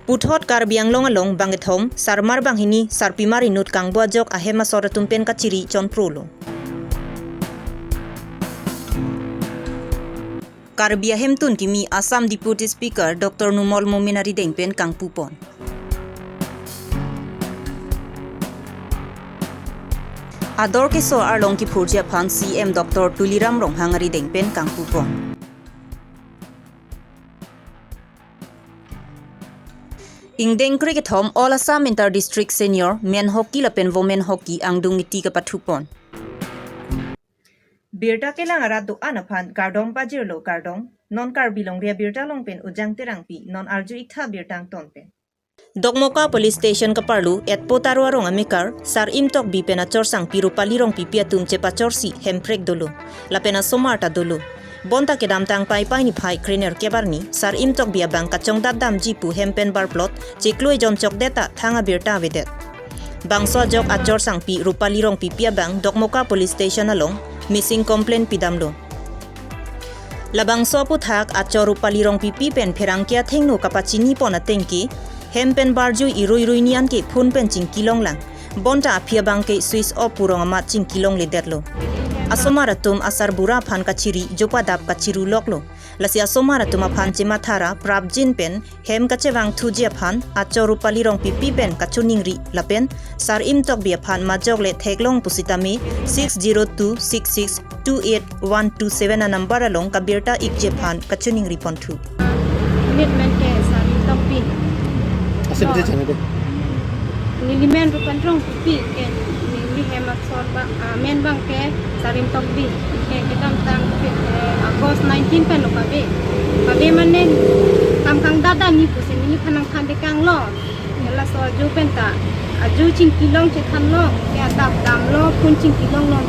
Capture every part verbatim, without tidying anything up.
Puthot Karbi Anglong along bangkethom, sarmar banghini, sarpimar inut kangbo ajok ahem asor atum pen kachiri chonprolo. Karbi ahemtun kimi Assam Deputy Speaker Doctor Numal Momin arideng pen kangpupon. Ador keso arlong kiphurji aphan C M Doctor Tuliram Ronghang arideng pen kangpupon. Ingdeng krekethom All Assam Inter District Senior Men Hockey lapen Women Hockey angdung iti kapathupon. Birta kelang arat do-an aphan kardom pajirlo kardom, non Karbi Longri Abirta along pen Ujang Terangpi, non arju iktha birta angton pen. Dokmoka Police Station kaparlo Etpo Taro arong amekar Sar-im Tokbi pen achorsangpi Rupali Rongpipi atum chepachorsi hemprek dolo, lapen asomar ta dolo. Bonta kedamtang Paipai niphai krenerkep arni Sar-im Tokbi abang kachongdat damji pu hem pen barplot chiklo ejon chokdet ta thang abirta avedet. Bangso ajok achorsangpi Rupali Rongpipi abang Dokmoka Police Station along missing complaint pidamlo. Labangso aputhak achor Rupali Rongpipi pen pherangke athengno kapachinipon atengke, hem pen barjui irui rui nian ke phone pen chingkilonglang. Bonta aphi abangke switch off pu rong amat chingkilongledetlo. Asomar atum asarbura aphan kachiri jopadap kachiruloklo. Lasi asomar atum aphan chemathara prapjin pen hem kachevangthuji aphan achor Rupali Rongpipi pen kachoningri lapen Sar-im Tokbi aphan majok le theklong pusitame six zero two six six two eight one two seven anumber along kabirta ikji aphan kachoningri ponthu. Unit men ke Sar-im Tokbi. Ase bete chane de. Neli men Rupali Rongpipi ke neli hem asor ba, ah, men abang ke Sar-im Tokbi. Ke kedamtang, eh, August nineteen pen lo kave. Kave mane kam kangdat damji pusi neliphan nangthan tekanglo. Ke laso aju penta, aju chingkilong chethanlo, ke adap damlo, phone chingkilonglo.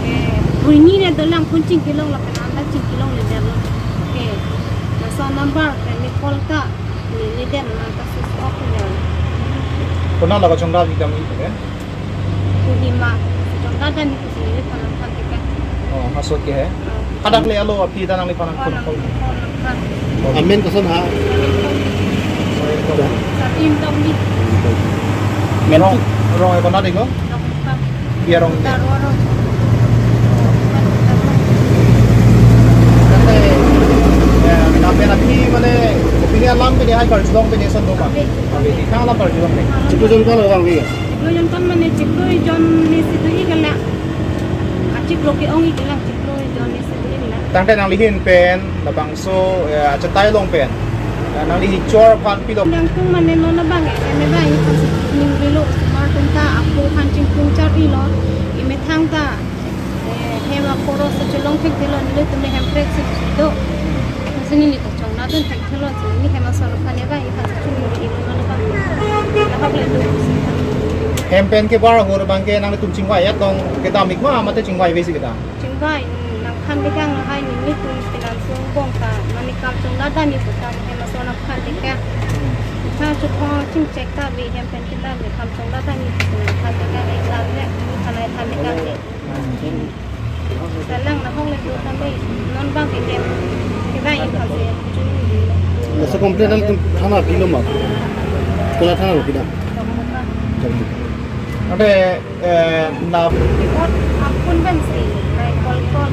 Eh, buini ne dolang phone chingkilonglo, pen anda chingkilongledetlo. Ke laso number ke ne call ta, ne, ne den nang ta switch off le. Konat la kachongdat damji ke? Kohima, kachongdat damji pusi neliphan nangthan tekang. Oh, masuk ke he? Oh. Hadak le alo aphi ta nangliphan nang phone call. Amen koson ha? Sar-im Tokbi. Men rong, rong e konat dei ko? Dokmoka. Pia rong. Taro rong. Tate, ya, lapen aphi mane, pini alam pini hai karjulong pini son do ma? Kave. Kave, di kang alam karjulong ni? Chiklo jon ko lo bang ni? Chiklo jon kan mane chiklo jon ni si do-ik lang. Achiklo ke-ong-ik lang, chiklo jon ni si do-ik lang. Tangte nangli ahin pen, labangso, eh, achetai along pen, eh, nangli hichor aphan pilo? Nangtum mane non abang, eh, eme abang, iphan si ningrilo, osomar atum ta, ako aphan chingthum charlilo, emethang ta, eh, hem aphoro si chelong thekthelo, nelitum hemprek si do. Lasi neli ta chongna dun thekthelo, si neli hem asor aphan eba, iphan si chuningri ilo non abang. Lahok le do si. Hem pen kebar ahut abang ke nanglitum chingvai-et tong kedam-ik ma, mate chingvai-ve si kedam? Chingvai, nangthan tekang lahai nelitum pinanso angbong ta, mane kam chongdat damji pu ta, hem asor nangthan tekang. Iphan chophong chingchek ta ave, hem pen kedam ave, kam chongdat damji pu nangthan tekang, eh, ta ave, iphan nangthan tekang ave. Salang nahong le do tame, non abang ke hem, kedam iphan si. Laso complaint nangtum thana pilo ma? Konat thana lo pidam? Dokmoka. Dokmoka. Ante, eh, na. Report aphone pen si, nai call call.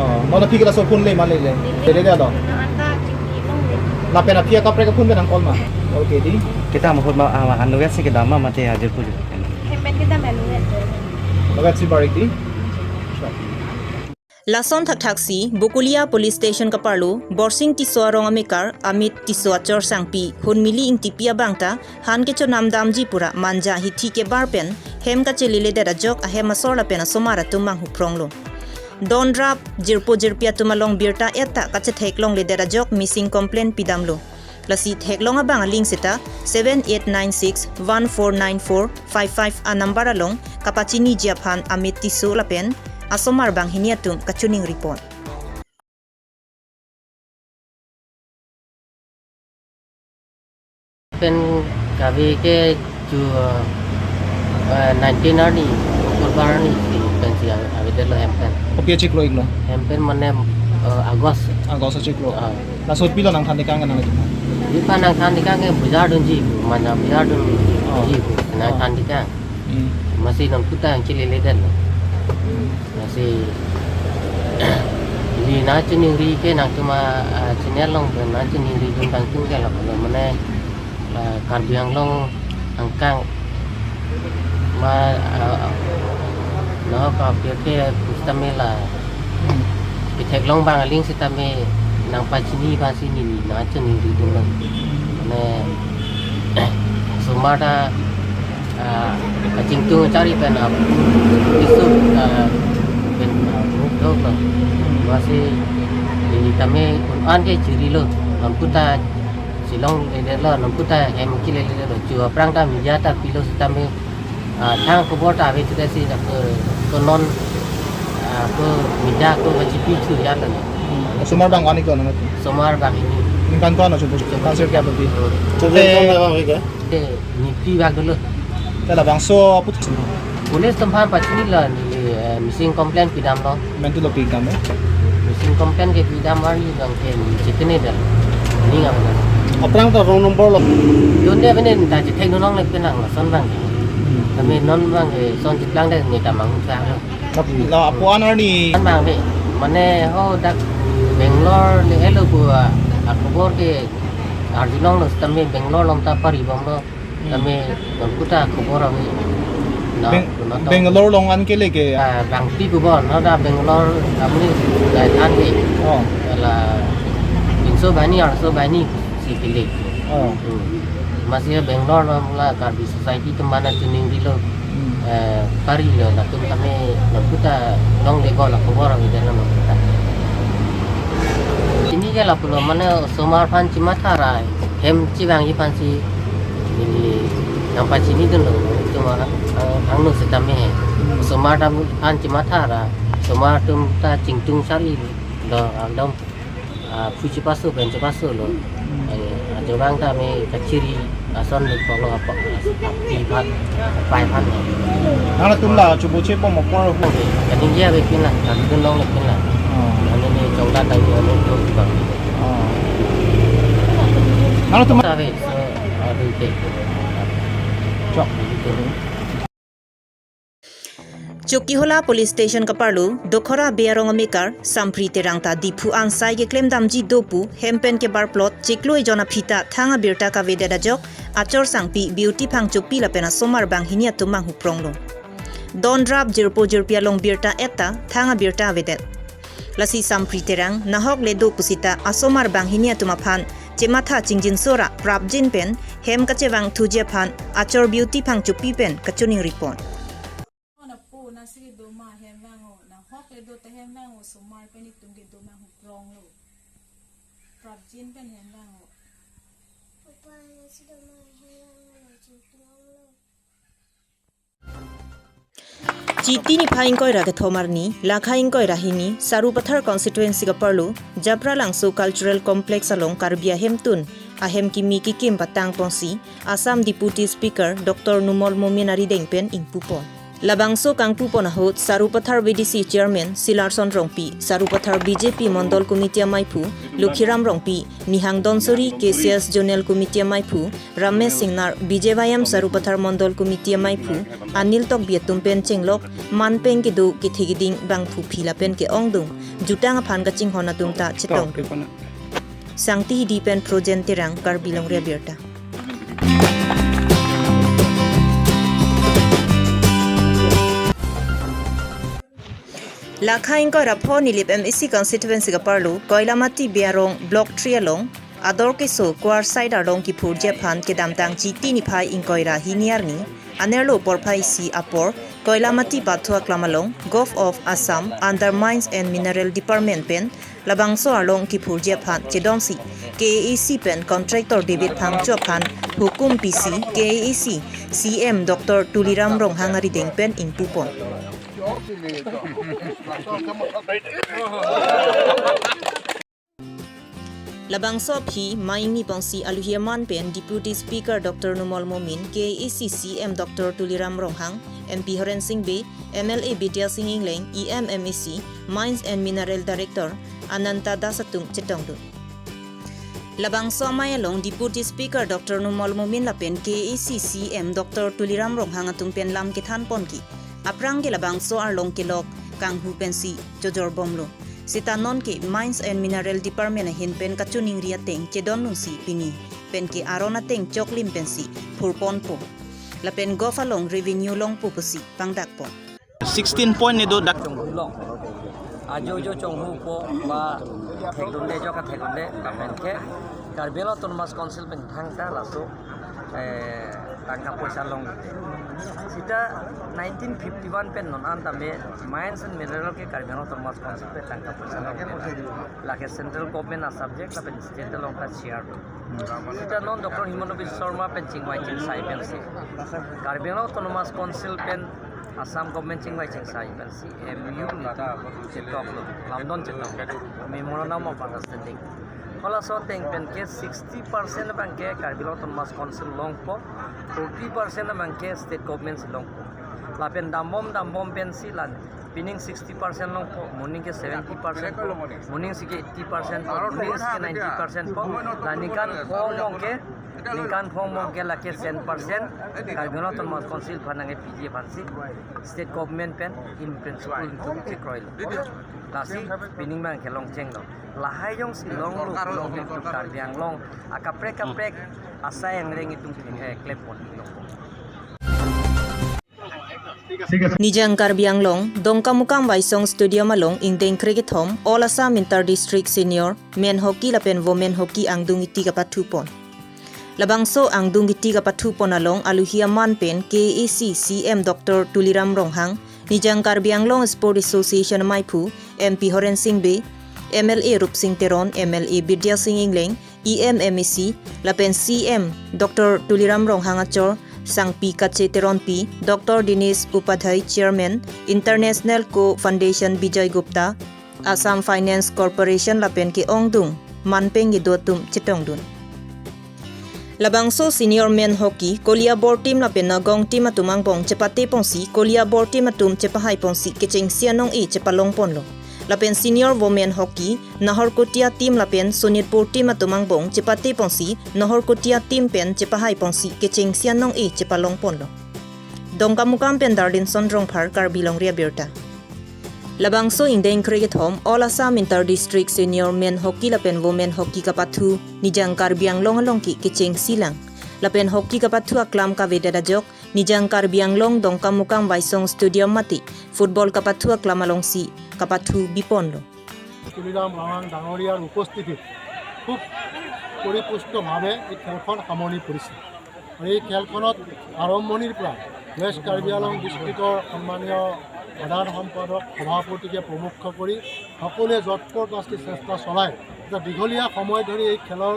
Oh, non aphi ke laso phone le ma lele? Lele. Lele lo. Na anta chingkilongle. Lapen aphi akaprek aphone pen nang call ma? Okay, di. Kedam ahut ma, ah, anuvet si kedam ma mate ajir puju? Hem pen kedam anuvet. Anuvet si bar-ik di. Lason thakthak si, Bokolia Police Station kaparlo, Borsing Tisso arong amekar, Amit Tisso achorsangpi, Hunmili Ingtipi abang ta, han kechonam damji pura manja hithi kebar pen, hem kacheleledet ajok ahem asor lapen asomar atum manghuphronglo. Donrap, jirpo jirpi atum along birta-et ta kachetheklongledet ajok missing complaint pidamlo. Lasi theklong abang aling seta seven eight nine six one four nine four five five anumber along kapachiniji aphan Amit Tisso lapen asomar banghini atum kachoningri pon. Pen kave ke ju, eh, nineteen arni, October arni si pensi ave, avedetlo hem pen. Kopi achiklo-iklo? Hem pen mane Eh, August. August achiklo. Ah. Laso pilo nangthan tekang nangtum? Iphan nangthan tekang ke bujardunji, mane bujardun Oh. ji, Oh. nangthan tekang. Hmm. Masi non puta nangcheleledetlo. Hmm. Masi ili nangchiningri ke nangtum a, ah, channel along nangchiningridun abang tum ke lapulo, mane, ah, Karbi Anglong angkang ma, ah, no ka pirke pustamela. Hmm. Ketheklong abang aling sitame nangpachini abang si neli nangchiningridunlo. Mane, osomar ta, ah, kachingtung kachari pen, ah, isu, ah, pen, ah, ruk dok lo. Masi neli tame un-an ke chirilo. Non puta chelongledetlo, non puta hem keleledetlo. Chu aphrang ta media ta pilo sitame, ah, thang khobor ta ave chuta si ako, ako non, ah, ako media ako kachipi chu ya lo. Osomar abang ani ko nang? Osomar abang hini. Ningkan ko-an achu? Kansir ke abang di? Hmm. Children Eh. Kong abang ke? Eh, nipi bak dolo. Te labangso aput? Police atum aphan pachinilo, neli, eh, missing complaint pidamlo. Mentu lo pidam, eh? Missing complaint ke pidam ari abang ke chetene dal. Ning abang. Aphrang ta wrong number lo. Yonde benen ta chethekdun longle penang lason abang. Hmm. Kami non abang ke son chiklang de ne ta mangsa. Tapi la apo anar ni. Kan abang de, mane ho dak Bangalore le elo pu a, akhobor ke arjulonglo sitame Bangalore along ta paribomlo. Hmm. Tame non puta khobor ave. Na, Beng-, na to. Bangalore along an kele ke? Ah, bangpi khobor, na da Bangalore amni dai than ke. Oh. La pinso bani, arso bani si kele. Oh. Hmm. Masi Bangalore along la Karbi society atum aphan chiningrilo. Hmm. Eh, parilo latum tame non puta longle ko la khobor ave dei non puta. Chini ke lapulo, mane osomar aphan chimatha ra hem chevangji aphan si neli nangpachinidunlo, osomar ang, angno sitame. Hmm. Osomar atum aphan chimatha ra, osomar atum ta chingtung charlilo, ekdom, ah, phu chepaso pen chepasolo. Hmm. Eh, ajo abang tame kachiri ason le polo apa, api aphan, apai aphan. Nangtum la chubu chepo mo por ho. Kaningje ave pinlang, kardun longle pinlang. Oh. Ane ne chongda ta ane to bang. Oh. Nangtum ave, so, adu te. Chok. Chokihola Police Station kaparlo, Dokhora Bey arong amekar, Sampri Terang ta Diphu an sai keklemdamji do pu, hem pen kebar plot, chiklo ejon aphi ta thang abirta kavedet ajok, Achor Sangpi, Beauty Phangchopi lapen asomar banghini atum manghupronglo. Don rap jirpo jirpi along birta et ta, thang abirta avedet. Lasi Sampri Terang, nahok le do pusita, asomar banghini atum aphan, chematha chingjinso ra, prapjin pen, hem kachevang thuji aphan, Achor Beauty Phangchopi pen, kachiningri pon. Ona po nasi kedo ma hem vang-o, nahok le do ta hem vang-o, osomar pen itum kedo manghupronglo. Prapjin pen hem vang-o. Papa nasi do ma hem vang-o, nang chingtung longlo. Chiti niphai ingkoi ra kethom arni, Lakha ingkoi ra hini, Sarupathar constituency kaparlo, Japralangso Cultural Complex along Karbi ahemtun, ahem kimi kikim patang ponsi, Assam Deputy Speaker Doctor Numal Momin arideng pen ingpu pon. Labangso kangpu pon ahut Sarupathar V D C Chairman Silarson Rongpi, Sarupathar B J P Mondol Committee amaiphu Lokhiram Rongpi, Nihang Donsori K C S Zonal Committee amaiphu Ramesh Singnar, B J Y M Sarupathar Mondol Committee amaiphu Anil Tokbi atum pen chenglok, man pen kedo kethe keding bangphu phi lapen ke-ongdung, jutang aphan kachinghon atum ta chetong. Sangti Hidi pen Projen Terang, Karbi Longri Abirta. Lakha ingkoi ra pho Nilip M A C constituency kaparlo, Koilamati Bey arong Block three along, Ador Keso Kuar side arlong kiphurji aphan kedamtang Chiti niphai ingkoi ra hini arni, anerlo porphai isi apor, Koilamati Pathu Aklam along, Govt of Assam under Mines and Mineral Department pen, labangso arlong kiphurji aphan chedonsi, K A A C pen contractor David Phangcho aphan hukum pisi, K A A C C M Doctor Tuliram Ronghang arideng pen ingpu pon. Labangso aphi, mai ingni ponsi aluhi aman pen Deputy Speaker Doctor Numal Momin, K A A C C M Doctor Tuliram Ronghang, M P Horen Sing Bey, M L A Bidya Sing Engleng, E M M A C, Mines and Mineral Director, Ananta Das atum chetongdun. Labangso amei along Deputy Speaker Doctor Numal Momin lapen K A A C C E M Doctor Tuliram Ronghang atum pen lam kethan pon ke, aphrang ke labangso arlong kelok kanghu pensi chojorbomlo. Seta non ke Mines and Mineral Department ahin pen kachiningri ateng chedondunsi pini pen ke aron ateng choklim pensi phurponpo. Lapen Gov along revenue longpo pusi pangdakpon. Sixteen point ni do dak. Chonghu long. Ajo jo chonghupon ba thekdunde jo kathekdunde lapen ke Karbi Anglong Autonomous Council pen thangta laso, eh, tangka poisa long. Seta nineteen fifty-one pen non an tame Mines and Mineral ke Karbi Anglong Autonomous Council pen tangka poisa long. Lake central government a subject lapen state along ta share. Seta non Doctor Himanta Biswa Sarma pen chingvai chingsai pensi Karbi Anglong Autonomous Council pen Assam government chingvai chingsai pensi M U ni ta chetoklo, lamdon chetoklo, Memorandum of Understanding. Halaso ateng pen ke sixty percent abang ke Karbi Anglong Autonomous Council longpo, forty percent abang ke state government si longpo. Lapen dambom dambom pensi lan pining sixty percent longpo, moning ke seventy percent po, moning si ke eighty percent po, moning si ke ninety percent po, la ningkan phongo ke, ningkan phongo ke lake ten percent Karbi Anglong Autonomous Council aphan nangkepiji aphansi state government pen in principle itu chekroilo. Lasi pining abang ke longchenglo. Lahai jongsi longlo, longlo Karbi Anglong akaprek kaprek asai angreng itum, eh, klempon longpo. Nijang Karbi Anglong, Dongkamukam Waisong Stadium along ingdeng krekethom All Assam Inter District Senior Men Hockey lapen Women Hockey angdung iti kapathupon. Labangso angdung iti kapathupon along aluhi aman pen K A A C C E M Doctor Tuliram Ronghang, Nijang Karbi Anglong Sport Association amaiphu, M P Horen Sing Bey, M L A Rupsing Teron, M L A Bidya Sing Engleng, E M M A C, lapen C M Doctor Tuliram Ronghang achor, Sangpi Kache Teronpi, Doctor Dinesh Upadhyay Chairman, International Co Foundation Bijoy Gupta, Assam Finance Corporation lapen ke-ongdung manpeng kedo atum chetongdun. Labangso Senior Men Hockey, Koliabor team lapen Nagaon team atum angbong chepate ponsi, Koliabor team atum chepahai ponsi kechengsi anong-e chepalongponlo. Lapen Senior Women Hockey, Nahorkotia team lapen Sonitpur team atum angbong chepate ponsi, Nahorkotia team pen chepahai ponsi kechengsi anong-e chepalongponlo. Dongkamukam pen Darlinson Rongphar, Karbi Longri Abirta. Labangso ingdeng krekethom All Assam Inter District Senior Men Hockey lapen Women Hockey kapathu Nijang Karbi Anglong along ke kechengsi lang. Lapen hockey kapathu aklam kavedet ajok Nijang Karbi Anglong Dongkamukam Waisong Stadium mate football kapathu aklam alongsi kapathu biponlo. Tuliram ৰংহাং ডাঙৰীয়াৰ উপস্থিতিত খুব পৰিপুষ্টভাৱে এই খেলখন সামৰণি পৰিছে। আৰু এই খেলখনত আৰম্ভণিৰ পৰা ৱেষ্ট কাৰ্বি আংলং ডিষ্ট্ৰিক্টৰ সন্মানীয় সাধাৰণ সম্পাদক, সভাপতিকে প্ৰমুখ কৰি সকলোৱে যৎপৰোনাস্তি চেষ্টা চলাই এটা দীঘলীয়া সময় ধৰি এই খেলৰ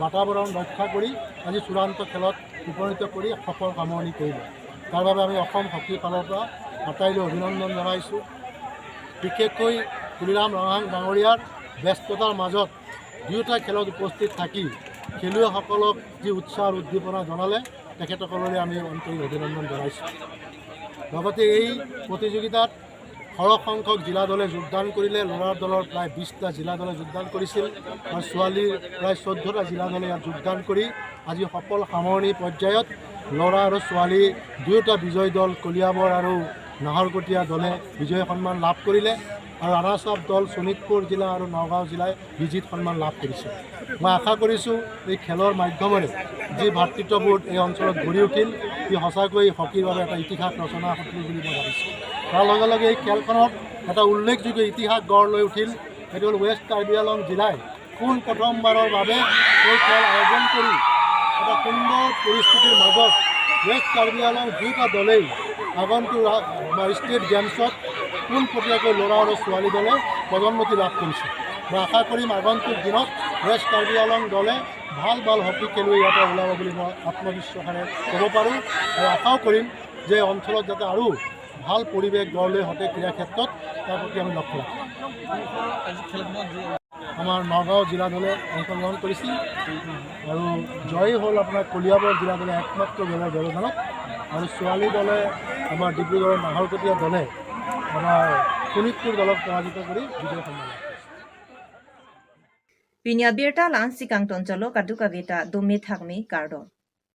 বাতাবৰণ ৰক্ষা কৰি আজি চূড়ান্ত খেলত উপনীত কৰি সফল সামৰণি কৰিলে। তাৰ বাবে আমি অসম হকীৰ ফালৰ পৰা আটাইলৈ অভিনন্দন জনাইছোঁ। বিশেষকৈ তুলিৰাম ৰংহাং ডাঙৰীয়াৰ ব্যস্ততাৰ মাজত দুয়োটা খেলত উপস্থিত থাকি খেলুৱৈসকলক যি উৎসাহ আৰু উদ্দীপনা জনালে, তেখেতসকললৈ আমি আন্তৰিক অভিনন্দন জনাইছোঁ। লগতে এই প্ৰতিযোগিতাত সৰহ সংখ্যক জিলা দলে যোগদান কৰিলে। ল'ৰাৰ দলৰ প্ৰায় বিশটা জিলা দলে যোগদান কৰিছিল আৰু ছোৱালীৰ প্ৰায় চৈধ্যটা জিলা দলে ইয়াত যোগদান কৰি আজি সফল সামৰণি পৰ্যায়ত ল'ৰা আৰু ছোৱালী দুয়োটা বিজয়ী দল কলিয়াবৰ আৰু নাহৰকটীয়া দলে বিজয় সন্মান লাভ কৰিলে আৰু ৰাণাৰ্ছ আপ দল শোণিতপুৰ জিলা আৰু নগাঁও জিলাই বিজিত সন্মান লাভ কৰিছে। মই আশা কৰিছোঁ এই খেলৰ মাধ্যমেৰে যি ভাতৃত্ববোধ এই অঞ্চলত গঢ়ি উঠিল, ই সঁচাকৈ হকীৰ বাবে এটা ইতিহাস ৰচনা হ'ব বুলি মই ভাবিছোঁ। তাৰ লগে লগে এই খেলখনত এটা উল্লেখযোগ্য ইতিহাস গঢ় লৈ উঠিল। সেইটো হ'ল ৱেষ্ট কাৰ্বি আংলং জিলাই পোন প্ৰথমবাৰৰ বাবে এই খেল আয়োজন কৰি এটা সুন্দৰ পৰিস্থিতিৰ মাজত ৱেষ্ট কাৰ্বি আংলং দুটা দলেই আগন্তুক ৰা-, আমাৰ ষ্টেট গেমছত পোনপটীয়াকৈ ল'ৰা আৰু ছোৱালী দলে পদোন্নতি লাভ কৰিছে। মই আশা কৰিম আগন্তুক দিনত ৱেষ্ট কাৰ্বি আংলং দলে ভাল ভাল হকী খেলুৱৈ ইয়াৰ পৰা ওলাব বুলি মই আত্মবিশ্বাসেৰে ক'ব পাৰোঁ আৰু আশাও কৰিম যে অঞ্চলত যাতে আৰু ভাল পৰিৱেশ গঢ় লৈ উঠে ক্ৰীড়া ক্ষেত্ৰত, তাৰ প্ৰতি আমি লক্ষ্য ৰাখিম। আমাৰ নগাঁও জিলা দলে অংশগ্ৰহণ কৰিছিল আৰু জয়ী হ'ল আপোনাৰ কলিয়াবৰ জিলা দলে একমাত্ৰ দলৰ ব্যৱধানত আৰু ছোৱালী দলে আমাৰ ডিব্ৰুগড়ৰ নাহৰকটীয়া দলে আমাৰ শোণিতপুৰ দলক পৰাজিত কৰি বিজয় সন্মান লাভ কৰিছে। Pini abirta la-ansi kangton chotlo, kadokave ta dome thakme kardom.